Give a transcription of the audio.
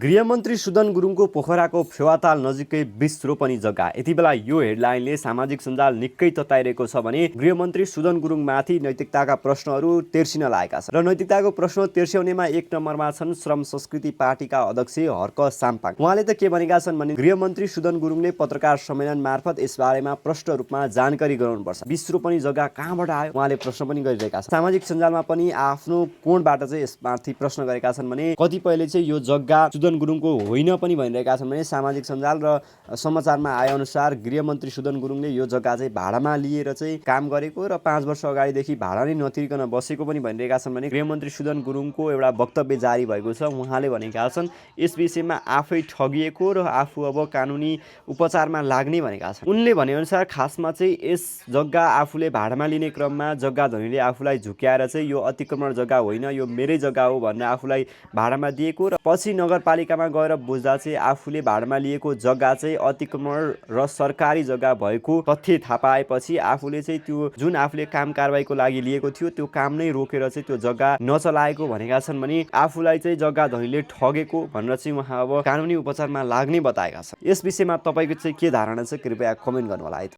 गृहमन्त्री सुदन गुरुङको पोखराको फेवाताल नजिकै 20 रोपनी जग्गा। यति बेला यो हेडलाइनले सामाजिक सञ्जाल निकै तताइरहेको छ भने गृहमन्त्री सुदन गुरुङमाथि नैतिकताका प्रश्नहरू तेर्सिन लागेका छन्। र नैतिकताको प्रश्न तेर्स्याउनेमा एक नम्बरमा छन् श्रम संस्कृति पार्टीका अध्यक्ष हर्क साम्पाङ। उहाँले त के भनेका छन् भने गृहमन्त्री सुदन गुरुङले पत्रकार सम्मेलन मार्फत यसबारेमा प्रष्ट रूपमा जानकारी गराउनुपर्छ। 20 रोपनी जग्गा कहाँबाट आयो उहाँले प्रश्न पनि गरिरहेका छन्। सामाजिक सञ्जालमा पनि आफ्नो कोणबाट चाहिँ यसमाथि प्रश्न गरेका छन् भने कतिपयले चाहिँ यो जग्गा सुदन गुरुङको होइन पनि भनिरहेका छन् भने सामाजिक सञ्जाल र समाचारमा आए अनुसार गृहमन्त्री सुदन गुरुङले यो जग्गा चाहिँ भाडामा लिएर चाहिँ काम गरेको र 5 वर्ष अगाडिदेखि भाडा नै नतिरिकन बसेको पनि भनिरहेका छन् भने गृहमन्त्री सुदन गुरुङको एउटा वक्तव्य जारी भएको छ। उहाँले भनेका छन् यस विषयमा आफै ठगिएको र आफू अब कानुनी उपचारमा लाग्ने भनेका छन्। उनले भनेअनुसार खासमा चाहिँ यस जग्गा आफूले भाडामा लिने क्रममा जग्गा धनीले आफूलाई झुक्याएर चाहिँ यो अतिक्रमण जग्गा होइन यो मेरै जग्गा हो भनेर आफूलाई भाडामा दिएको र पछि नगरपालिकामा गएर बुझ्दा चाहिँ आफूले भाडामा लिएको जग्गा चाहिँ अतिक्रमण र सरकारी जग्गा भएको तथ्य थाहा पाएपछि आफूले चाहिँ त्यो जुन आफूले काम कारबाहीको लागि लिएको थियो त्यो काम नै रोकेर चाहिँ त्यो जग्गा नचलाएको भनेका छन् भने आफूलाई चाहिँ जग्गा धनीले ठगेको भनेर चाहिँ उहाँ अब कानुनी उपचारमा लाग्ने बताएका छन्। यस विषयमा तपाईँको चाहिँ के धारणा छ कृपया कमेन्ट गर्नु होला है।